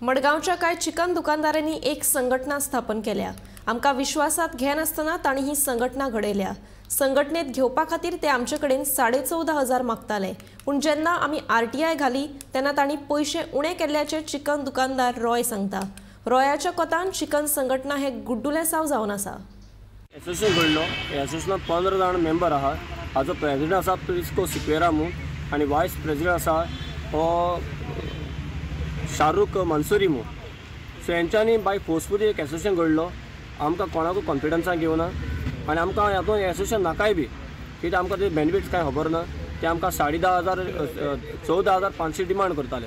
मडगांवच्या कांय चिकन दुकानदारांनी एक संघटना स्थापन केल्या. आमकां विश्वासात घेनासतना तांणी ही संघटना घडयल्या. संघटनेत घेवपा खातीर ते आमचे कडेन 14,500 मागताले, पूण जेन्ना आमी आरटीआय घाली तेन्ना तांणी पयशे उणे केल्ल्याचे चिकन दुकानदार रॉय सांगता. रॉयाच्या कोतान चिकन संघटना हे गुड्डुलेसांव जावन आसा. एसोसिएशन घडलो, हे एसोसिएशनात 15 जाण मेंबर आहा. हाजो प्रेजिडेंट आसा प्रिस्को सिक्वेरा म्हूण आनी वायस प्रेजिडेंट आसा हो शाहरुख मंसुरी म्हूण. सो हेंच्यांनी बाय फोर्सफुली एक एसोसिएशन घडलो. आमकां कोणाकूय कॉन्फिडन्सान घेवना आनी आमकां हातूंत एसोसिएशन नाकाय बी, कित्याक आमकां ते बेनिफिट्स कांय खबर ना. ते आमकां 10,500 14,500 डिमांड करताले.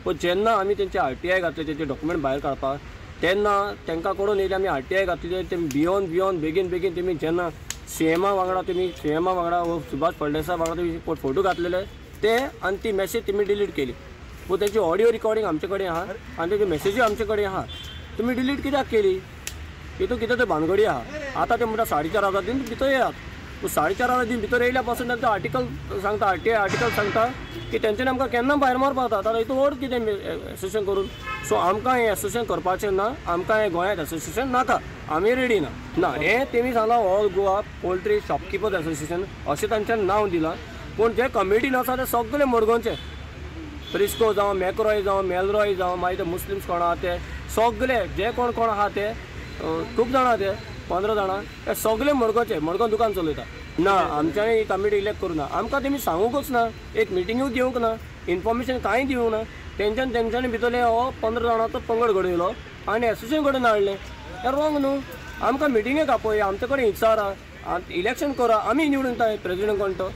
पूण जेन्ना आमी तेंचे आरटीआय घातले, तेंचे डॉक्युमेंट भायर काडपाक, तेन्ना तांकां कडून येयले आमी आरटीआय घातले. ते भियोन भियोन बेगीन बेगीन तेमी जेन्ना सीएमा वांगडा, तेमी सीएमा वांगडा वो सुभाष फळदेसाय वांगडा तेमी फोटो घातलेले ते आनी ती मॅसेज तेमी डिलीट केली. पूण तेंची ऑडियो रिकॉर्डिंग आमचे कडेन आहा आनी तेजी मॅसेजूय आमचे कडेन आहा. तुमी डिलीट कित्याक केली? हितून कितें ते भानगडी आहा. आतां ते म्हणटा 4,500 दिवन भितर येयात. पूण 4,500 दिवन भितर येयल्या पासून तांचो आर्टिकल सांगता, आरटीआय आर्टिकल सांगता की तेंच्यांनी आमकां केन्ना भायर मारपाक जाता. आतां हितून व्हड कितें एसोसिएशन करून. सो आमकां हें एसोसिएशन करपाचें ना, आमकां हें गोंयांत एसोसिएशन नाका, आमी रेडी ना. ना हें तेमी सांगलां all Goa poultry shopkeepers association अशें तांच्यान नांव दिलां. पूण जे कमिटीन आसा ते सगळे मडगांवचे, प्रिस्को जावं, मॅक्रॉय जावं, मेलरॉय जावं, मागीर ते मुस्लिम्स कोण आहा ते सगळे जे कोण कोण आहा ते खूब जाणां, ते 15 जाणां, ते सगळे मडगांवचे, मडगांव दुकान चलयता. ना आमच्यांनी ही कमिटी इलेक्ट करूं ना, आमकां तेमी सांगूंकच ना, एक मिटिंगूय दिवंक ना, इन्फॉर्मेशन कांय दिवंक ना. तेंच्यांनी तेंच्यांनी भितरले हो 15 जाणांचो पंगड घडयलो आनी एसोसिएशन घडोवन हाडलें. हें रॉंग न्हू. आमकां मिटिंगेक आपय, आमचे कडेन विचारा, इलेक्शन करा, आमी निवडून येता प्रेजिडेंट कोण तो.